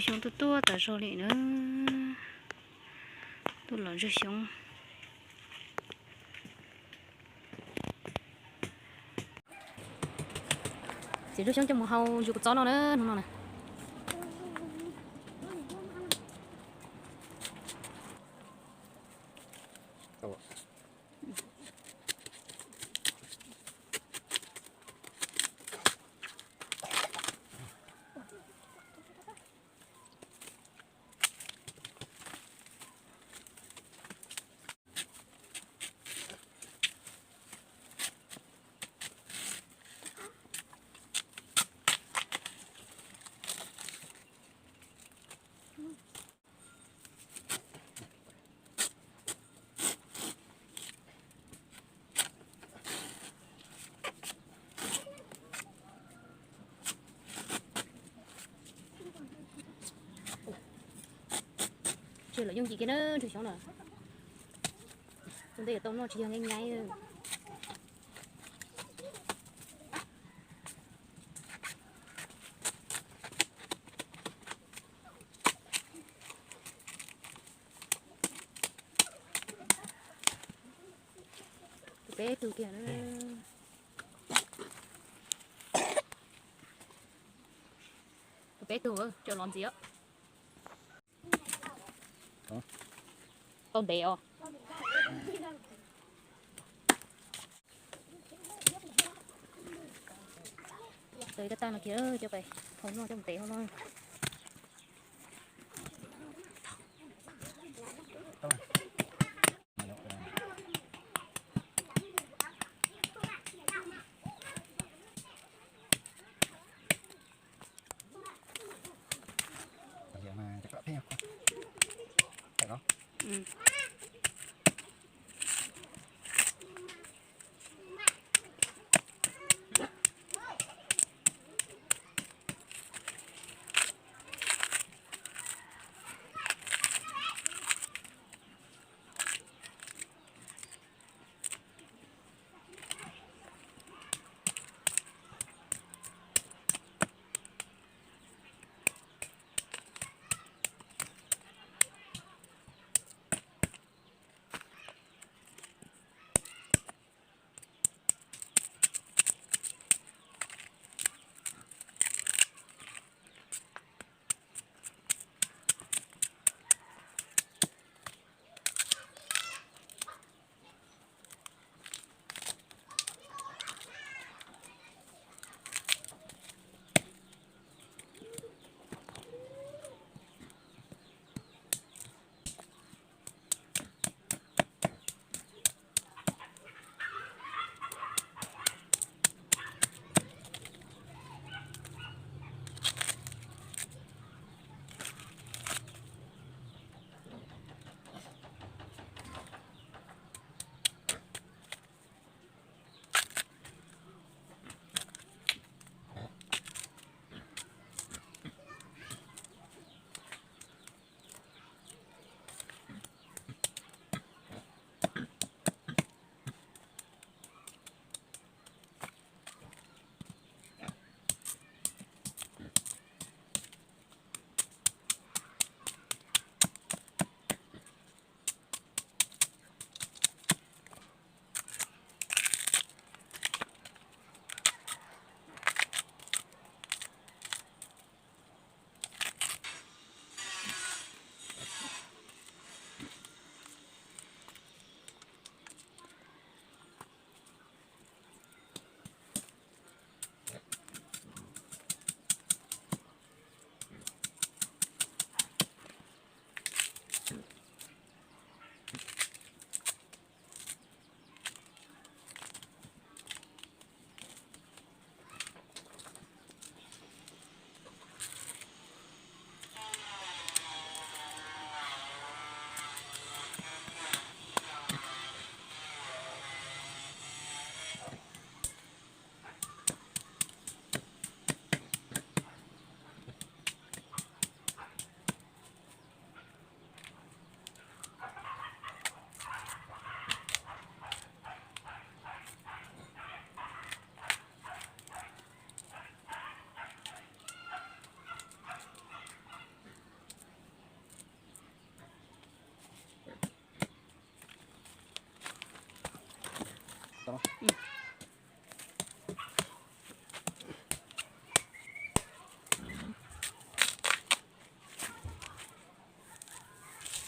Xyoob tuaj tuaj tas zog li na. Tuaj los ntsuag xyoob. Txiav ntsuag xyoob coj mus hau ntsuag kua txob noj na, hnub no na. Tsis los yooj yim kiag na, ntsuag xyoob na. Tus ntej yuav tau noj tsis yog nyaib nyaib. Tus peb tug kiag na. Tus peb tug, coj los ntxiv. Tau ntev os. Tau ib tab tag no kiag, coj pais hau noj coj mus tev hau noj.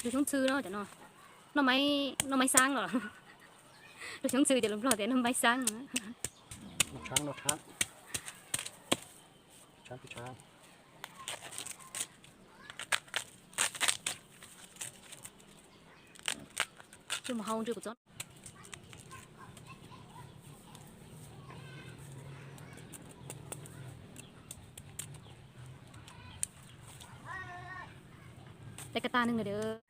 Tus xyoob txhw no cov no, noj maib, noj maib xaab los. Tus xyoob txhw ces lus Nplog tias noj maib xaab. Mus hau ntsw kuv txob. Tes ka tas neeg lawm.